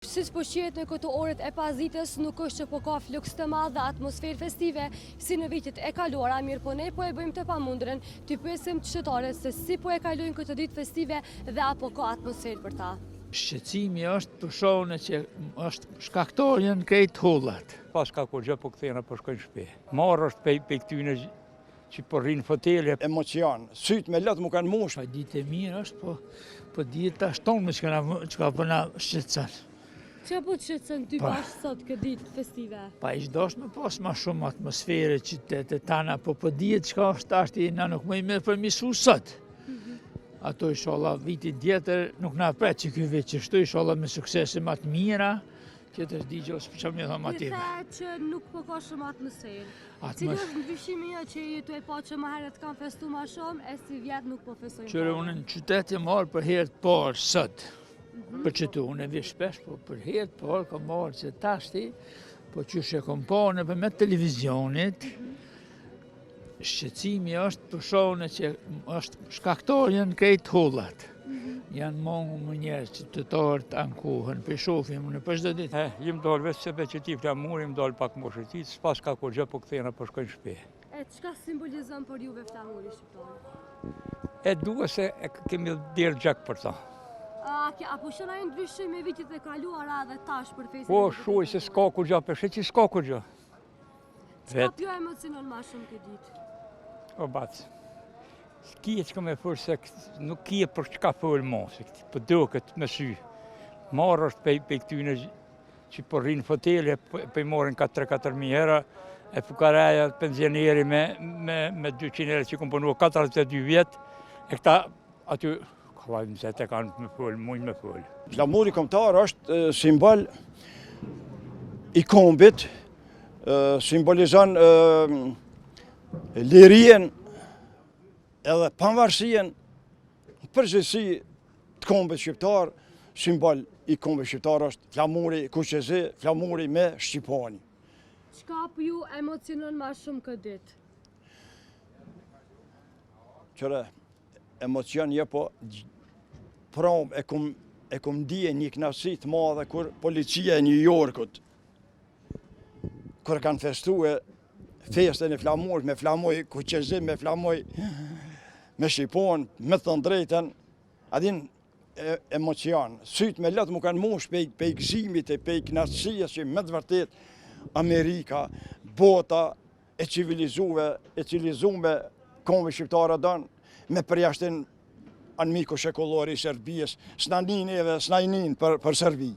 Siç po shihet në këto orët e pasdites, nuk është që po ka fluks të madh dhe atmosferë festive si në vitet e kaluara, mirëpo ne po e bëjmë të pamundurën t'i pyesim qytetarët se si po e kalojnë këtë ditë festive dhe a po ka atmosferë për ta. Shqetësimi është për shone që është shkaktor janë krejt hullat. Paska kurgjë po kthehna po shkojnë n'shpi. Marre është pej, pej këtyne që po rrinë n'hotele. Emocion, sytë me lot m'u kanë mush. Pa ditë e mirë është, po, po ditë ta shtonë me çka, çka po na shqetëson. Çka po të shqetëson ty pa. bash sot këtë ditë festive? Pa ish dasht me pas ma shumë atmosfere qytetet tana, po po dihet çka është tashti, na nuk mujmë me përmisu sot. Mm -hmm. Ato ishalla vitin tjetër nuk na pret që ky vit qështu, ishalla me suksese ma të mira, Tjetër s'di gjë, s'po çam me thonë ma tepër. Ti the që nuk po ka shumë atmosferë. Cili është ndryshimi jo që je tu e pa që ma herët kanë festu ma shumë, e sivjet nuk po festojnë Qyre unë në qytet jam ardhë për herë të parë sot. Mhm. Për qëtu, unë e vi shpesh, po për herë të parë kam ardhë që tashti, po qysh e kom pa nëpërmjet televizionit, mhm. Shqetësimi është për shone që është shkaktor janë krejt hullat. Mhm. Janë mungu më njerëz që të torët ankohen, për shofim në për çdo ditë. E, jim dalë veç se be qëti flamuri, jim dalë pak më shëtit, s'paska kurgjë, po kthehna po shkojnë n'shpi. E, çka simbolizon për juve flamuri shqiptar? E dua se e kemi derdh gjak për ta. A, a po sheh naj ndryshim me vitet e kaluara dhe tash për festën? Po, shuj se s'ka kurgjë, për sheh që s'ka kurgjë. Çka po ju emocionon ma shumë këtë ditë? O bacë, s'ki çka me folë se nuk ki për çka folë mo, se këti po duket me sy. Marre është pej, pej këtyne që po rrinë n'hotele, po, po i marrin ka 3-4 mijë euro, e fukareja pensioneri me, me, me 200 euro që kom punu 42 vjet, e këta aty Kollaj më se të kanë me folë, mujnë me folë. Flamuri kombëtar është simbol i kombit, simbolizon lirinë edhe pavarësinë në përgjithësi të kombit shqiptar, simbol i kombit shqiptar është flamuri kuqezi, flamuri me shqiponjë. Çka po ju emocionon ma shumë këtë ditë? Qyre, emocion jo po prom e kum e kum ndie një knaqësi të madhe kur policia e New Yorkut kur kanë festue festën e flamurit me flamuj kuqezi me flamuj me shqiponjë me thënë drejtën a din e, emocion sytë me lot m'u kanë mush pej, pej gëzimit e pej knaqësisë që me të vërtet Amerika, bota e civilizuve, e civilizume kombi shqiptar e don, me përjashtim anmiku shekullor i Serbisë, s'na nin edhe, s'na nin për, për Serbi.